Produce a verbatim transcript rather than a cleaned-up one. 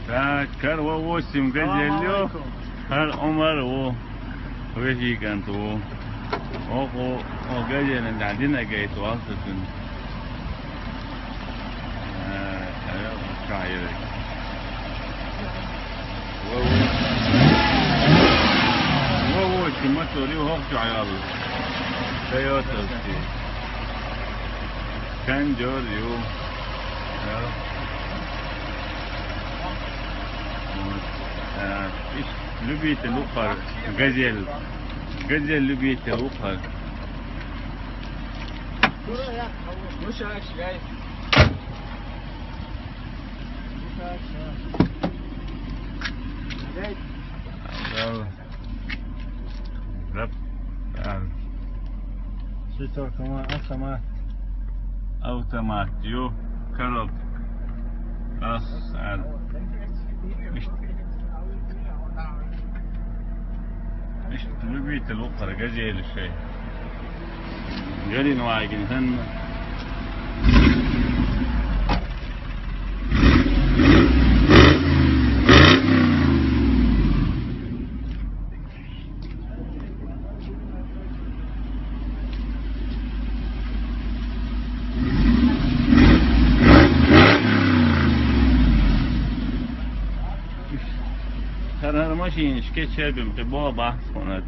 Так, кара ва восемь газель ю. Салам алейкум. Кара Ӏумар ва. Вехьикант ва. Оха, оха газель дӀадина гайта валсатун. Э, э, кайры. Ва, ва. Ва, ва, чи мотор ю, хӀокху чу Ӏаял. Тойота ски. Кондёр ю. Вот. Э, иш любитель ву кхара, газель. Газель любитель ву кхара. Дала. Раб. Ам. Четвёрка ма автомат. Автомат ю, коробка. Ас, ар. Ишт. Ишт любитель ву кхара газель шай. Галин вагин ханна. ХӀара-хӀара машинаш кечъяьбина, кхин боху бахьа хӀунар.